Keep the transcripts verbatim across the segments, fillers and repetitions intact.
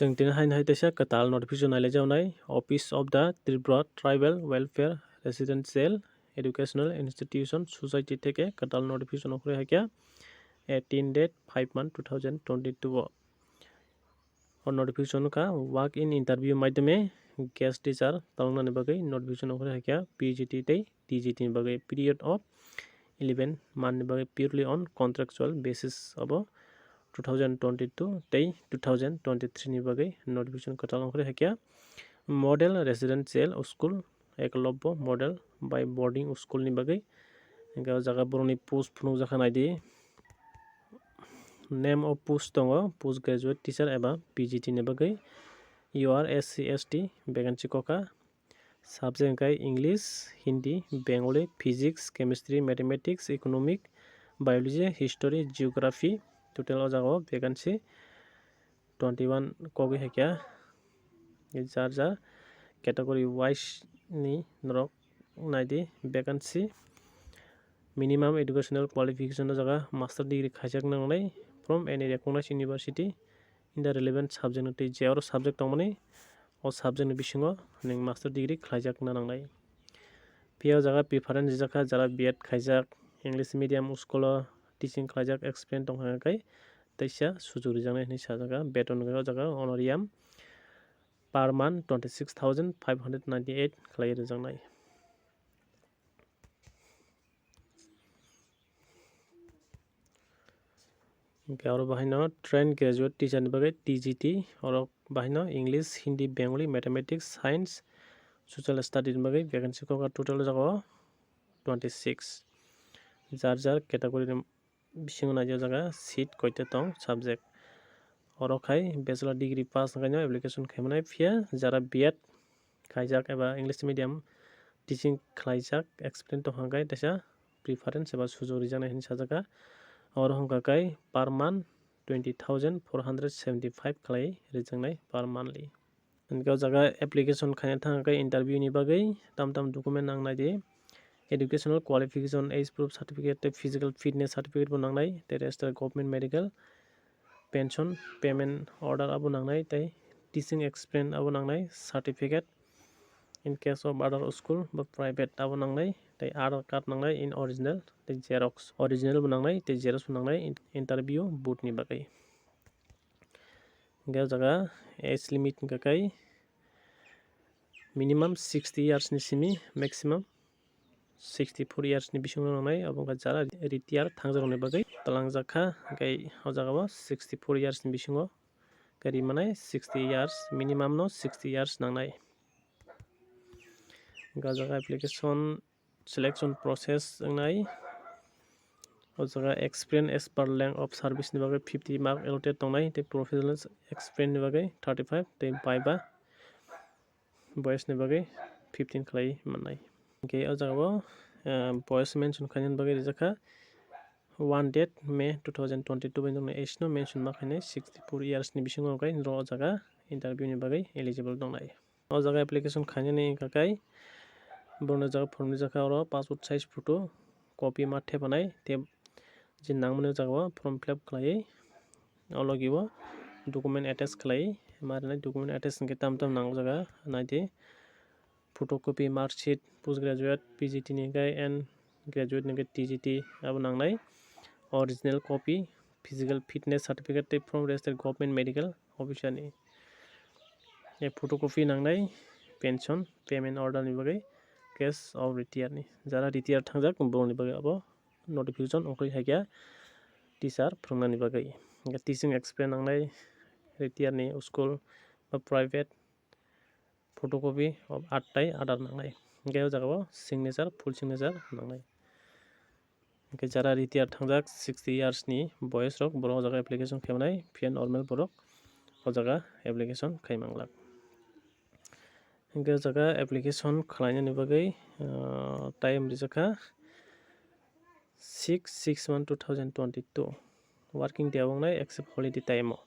Chwng tini haino hai teisa kwtal notification nailaijaknai Office of the Tripura Tribal Welfare Residential Educational Institution Society theke kwtal notification ongkhorwi haikha eighteen date five month two thousand twenty-two o. O notification wngkha walk in interview maidhyame guest teacher taloknani bagwi notification ongkhorwi haikha P G T tei T G T ni bagwi period of eleven month ni bagwi purely on contractual basis obo two thousand twenty-two tei two thousand twenty-three ni bagwi notification kwtal ongkhorwi haikha model residential school Ekalobbo model bai boarding school ni bagwi. Hingke o jaga borokni post phunukjakha naidi. Name of post tongo post graduate teacher eba P G T ni bagwi. U R S C S T vacancy kokha. Subject hingke English, Hindi, Bengali, Physics, Chemistry, Mathematics, Economic, Biology, History, Geography. Total o jaga o vacancy twenty one kogwi haikha. Jar jar category wise ni norok naidi vacancy. Minimum educational qualification o jaga master degree khaijak nangnai from any recognized university in the relevant subject ni twi je oro subject tongmani o subject ni bisingo nwng master degree khlaijak na nangnai. Phiya o jaga preference rijak kha jara B Ed khaijak, English medium school o teaching khlaijak experience tongkha khe teisa sujok rijaknai hinwi sajak kha. Beton hwnkhe o jaga honorarium per month twenty six thousand five hundred ninety eight khlai rijaknai. Hingke oro bahaino trained graduate teacher ni bagwi T G T, oro bahaino English, Hindi, Bengali, Mathematics, Science, Social Study ni bagwi vacancy kokha total o jaga o twenty six. Jar jar category ni bisingo naidi o jaga seat koita tong subject. Oro khai bachelor degree pass wngkhaino application khaimanai, phiya jara B Ed khaijak eba English medium teaching khlaijak experience tongkha hwnkhe teisa preference eba sujok rijaknai hinwi sajak kha. Oro hwnkha khe per month twenty thousand four hundred seventy five khlai rijaknai per monthly. Hingke o jaga application khaina thang khe interview ni bagwi tam tam document nang naidi. Educational qualification, age proof certificate tei physical fitness certificate bo nangnai, tei register government medical, pension payment order abo nangnai, tei teaching experience abo nangnai, certificate in case of other school ba private abo nangnai, tei Aadhaar card nangnai in original tei xerox, original bo nangnai tei xerox bo nangnai in-, interview board ni bagwi. Hingke o jaga age limit hingka khe minimum sixty years ni simi, maximum sixty four years ni bisingo nangnai, abo wngkha jara retire thangjakrokni bagwi twlangjakha, hingke o jaga o sixty four years ni bisingo khe rimani sixty years, minimum no sixty years nangnai. Hingke o jaga application selection process wngnai. O jaga experience as per length of service ni bagwi fifty mark allotted tongnai, tei professional experience ni bagwi thirty five, tei viva boyes ni bagwi fifteen khlai mannai. Hingke o jaga o, ah, boyes mention khainani bagwi rijak kha one date May two thousand twenty-two bai nuknai age no mention ma khainai sixty four years ni bisingo hwnkhe norok o jaga interview ni bagwi eligible tongnai. O jaga application khainani hwnkha khe borokni jaga form rijak kha oro passport size photo copy ma thepanai tei je nangmani o jaga o form fill up khlaiwi o logi o document attach khlaiwi ma rwnai. Document attach hwnkhe tam tam nango jaga naidi photocopy, mark sheet, post graduate, P G T ni hwnkhe and graduate ni hwnkhe T G T abo nangnai, original copy, physical fitness certificate tei from registered government medical officer ni. E photocopy nangnai pension payment order ni bagwi, case of retire ni. Jara retire thangjak borokni bagwi abo notification ongkhorwi hai khe teacher phwrwngnani bagwi. Hingkhe teaching experience nangnai retire ni school ba private, photocopy of art tai Aadhaar nangnai. Hingkhe o jaga o signature, full signature nangnai. Hingke jara retire thangjak sixty years ni boyes rok borok o jaga application khaimani phiya normal borok o jaga application khai manglak. Hingke o jaga application khlainani bagwi, ah, time rijak kha six six one two thousand twenty two, working day wngnai except holiday time o.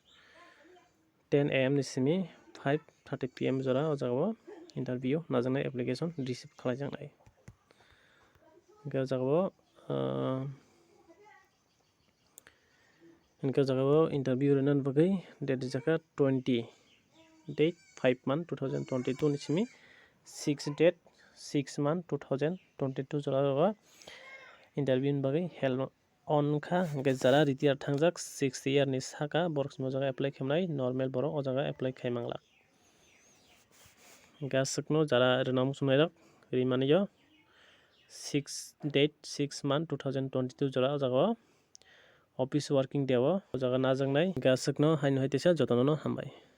Ten A M ni simi five thirty P M jora o jaga o interview najaknai, application receive khlaijaknai. Hingke o jaga o, ah, hingke o jaga o interview rwna bagwi date rijak kha twenty date five month two thousand twenty two ni simi six date six month two thousand twenty two jora o interview ni bagwi hel on kha. Hwnkhe jara retire thangjak six year ni saka borok simi o jaga apply khaimnai, normal borok o jaga apply khai manglak. Hwnkhe aswkno jara rwna muchungnairok rimani o six date six month two thousand twenty two jora o jaga o office working day o o jaga najaknai. Hwnkhe aswkno haino hai teisa jotono no hambai.